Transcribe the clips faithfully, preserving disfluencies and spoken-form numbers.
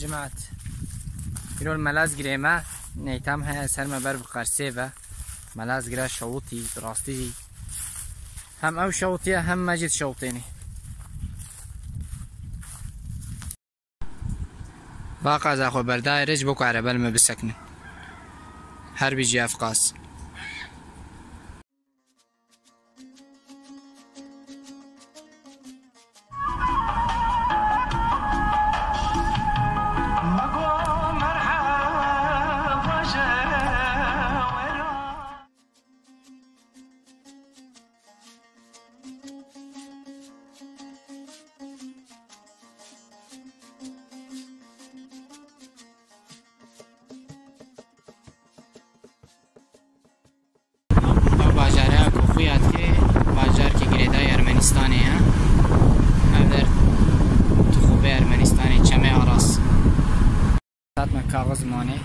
Cemaat, îro li Melazgirê me, neytam heye ser me ber bi Qersê ve. Melazgira şewitî, bi rastî jî hem ew şewitiye hem me jî dişewitênê. Va qaza xwe berdayê rê ji bo ku erebe li me bisekinin. Her bijî ev qaz. Ev bajara ku xuya dike, bajarkê girêdayî Ermenistanê ye. Ev der dixupe Ermenistanê, Çemê Aras. Hatme Kaxizmanê.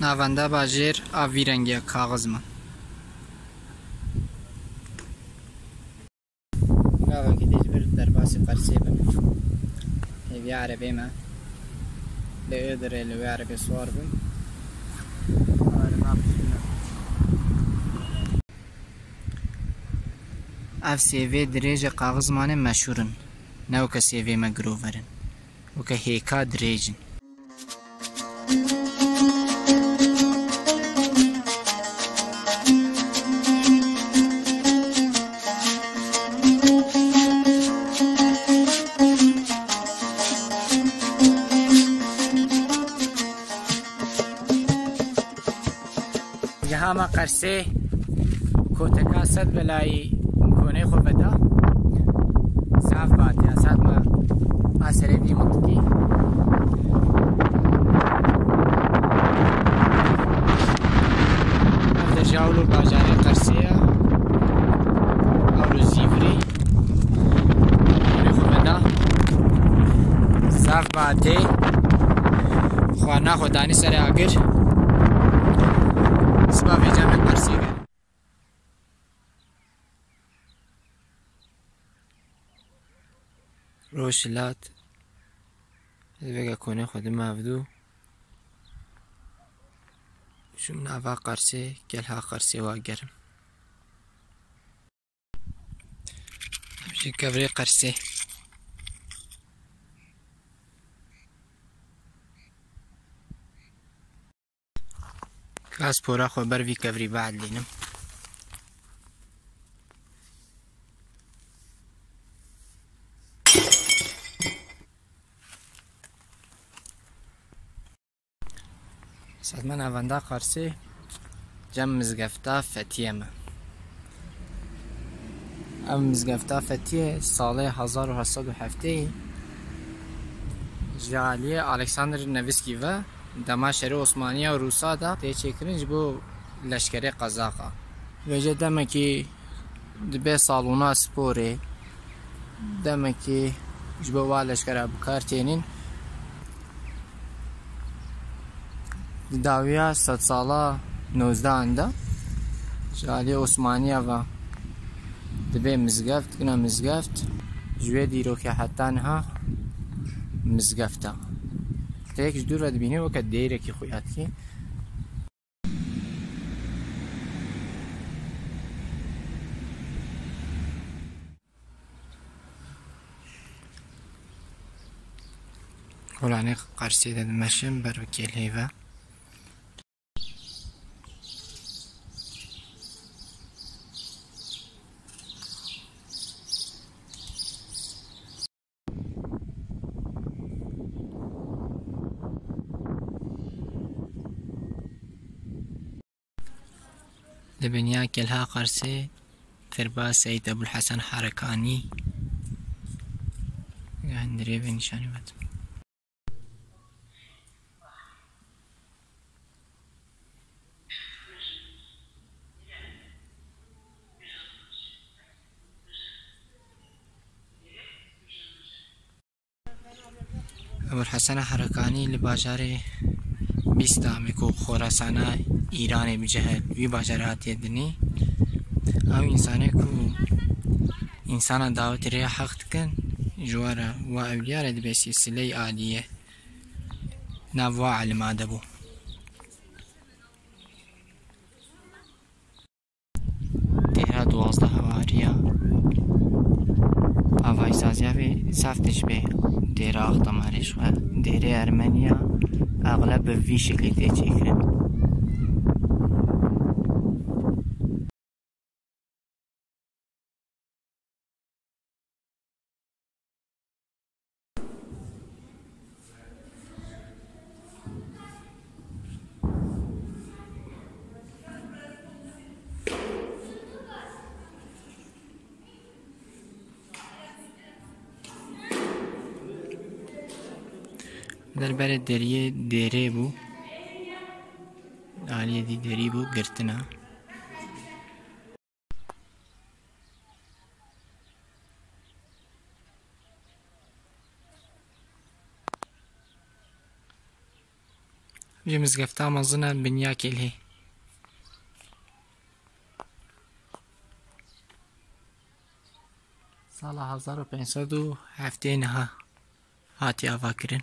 Navenda bajêr a vî rengî ye, Kaxizman. Gavekî dî ji vir derbasî Qersê bin. Hêviya erebê me. Li Iğdırê li wê erebê siwar bûn. Ev sêvê dirêjê Kaxizmanê meşhûr in. Ne weke sêvê me girover in. Weke hêka dirêj in. Geha me Qersê, koteka sed belayî konê xwe veda. Zaf batiya sed me a serê vî mintiqî. Ev de ji ewlo bajarê Qersê ye. Ewlo zîvirî. Konê xwe veda. Zaf batê. Xwarina xwe danî serê agir. Siba vêca min Qersê gerin. Roj hilat. Ez vêga konê xwe dime hevdû. Çûm nava Qersê, kelha Qersê wa gerim. Em jî kevirê Qersê. Ka ez pora xwe ber vî kevirî bielînim. Sed me navenda Qersê cem mizgefta Fethiye me. Ev mizgefta Fethiye salê hezar û heşt sed û heftê ji aliyê Alexander Nevskî ve dema şerê Osmaniya û Rûsa de tê çêkirin ji bo leşkerê Qezaxa. Vêce demekî dibe salona sporê, demekî ji bo wa leşkera bi kar tênin. Di dawiya sedsala nozdehan de ji aliyê Osmaniya ve dibe mizgeft, dikine mizgeft, ji wê dîrokê heta niha mizgeft e. Tê yek ji dûr ve dibînî weke dêrekî xuya dikî. Kolanê Qersê de dimeşim ber bi kêlê ve. Li biniya Kelha Qersê, Firba Seyîd Ebûlhesen Herekanî, hundirê vê nîşanî vedim. Ebûlhesena Herekanî li bajarê Bîstamê ku Xorasana Îranê bi cih e, wî bajarê hatiye dinê. Ew însanê ku însana dawetê rêya heq dikin, Ji we re, we ewliya re dibê silsileyê aliyê nav wa elima de bû. Dêra duwazdeh hewariya. Avayî saziya vê zaf tişt bê dêra Axtamarê ji xwe. Dêrê Ermeniya exleb bi vî şeklî tê çêkirin. Derberê deriyê dêrê bû. Aliyê dî derî bû, girtina. Ji mizgefta mezin e, binya kêlhê. Sala hezar û pênc sed û heftê niha hatiye avakirin.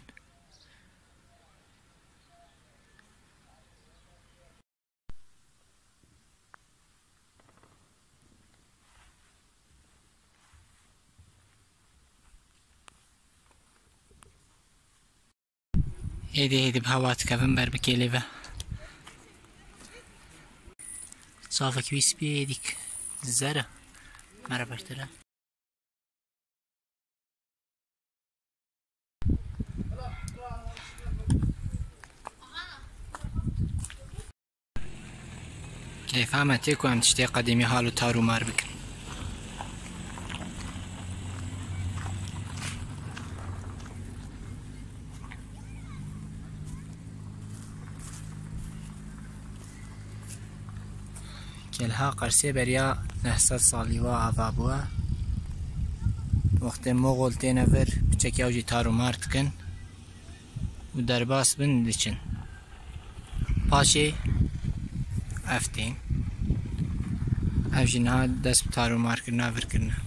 Êdî, êdî bi hewa dikevin ber bi kêlê ve. Çavek wî spî ye, êdîk zer e. Mere bertir e. Keyfa me tê ku em tiştê qedîmî hal û tar û mar bikin. Kelha Qersê beriya neh sed salî wa ava bûye. Wextê Moxol têne vir, piçek yaw jî tar û mar dikin û derbas bin diçin. Paşê ev tên. Ev jî niha dest bi tar û mar kirina vir kirine.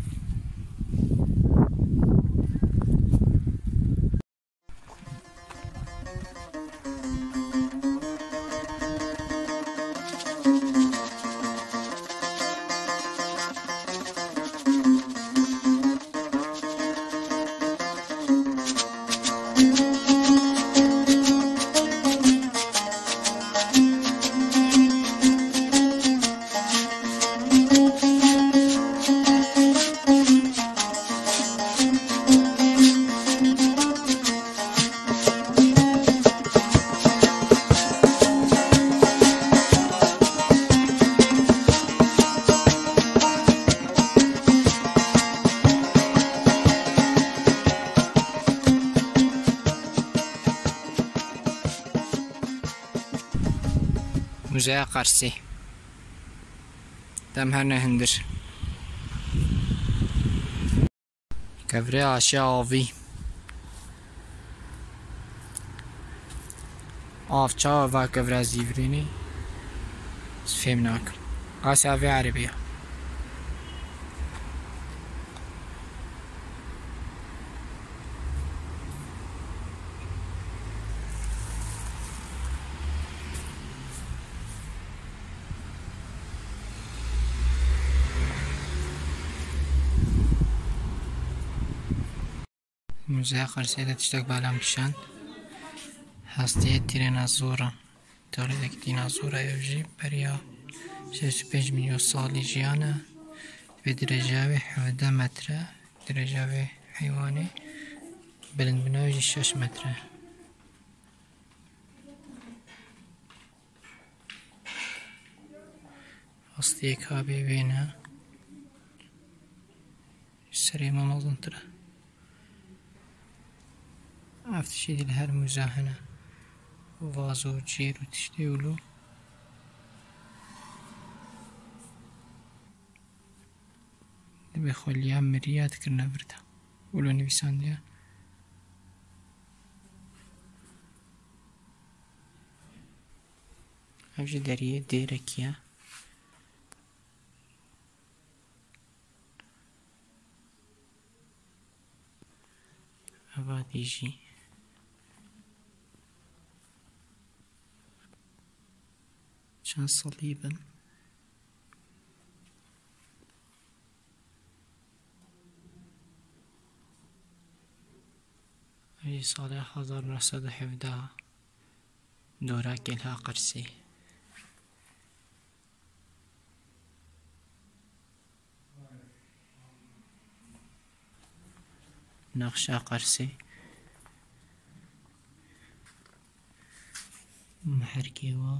Muzeya Qarsê. Dem her ne hundir. Kevirê aşê avî. Av çawa va kevira zîvirînî? Ez fêm nakim. Qasê avê erebî ye. Muzeya Qersê de tiştek bala min kişand. Hestiyê dînazora. Tarîxek dînazora ew jî beriya şêst û pênc milyon salî jiyane. Vê dirêjiya wê hevdeh metre. Dirêjiya wê heywanê. Bilindbûna wê jî şeş metre. Astiyê kabê wê ne. Serê me mezintir e. Ev tiştê dî li her muza hene. Vazo, cêr û tiştê wilo. Dibê xweliya miriya dikirine vir de. Wilo nivîsandiye. Ev jî deriyê dêrekî ye. Vatî jî çend salî bin. Ev jî salê hezar neh sed û hevdeh dora Kêlha Qersê. Nexşa Qersê. Meherkê wa.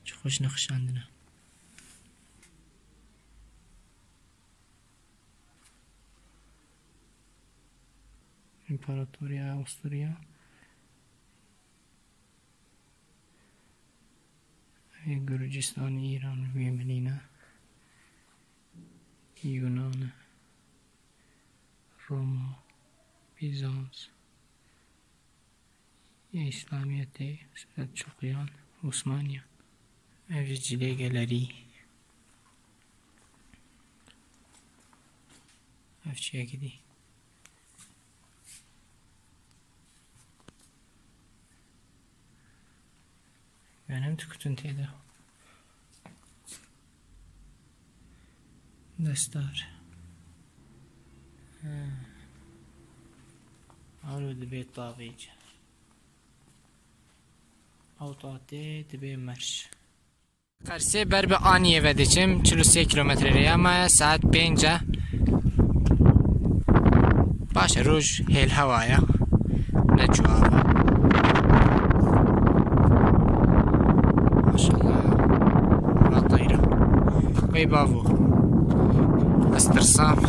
Çi xweş nexşandine. Împaratoriya Awusturya. Ê Gurcistan, Îran, vê milî ne. Yunan, Roma, Bizans, Îslamiyetê, Selçuqiyan, Osmaniyan. Ev jî cilê gelerî. Ev çiyekî dî. Benim dikutin têde. Destar. Ha. Alo dibê tavêc. Ew tatê dibê merş. Qersê ber bi Aniyê ve diçim, çil û sê kilometre rêya me ye, saet pênc e. Baş e, roj hêl hewa ye. Ne çû ava. Maşallah. Hura teyra. Wey bavo. Ez tirsam.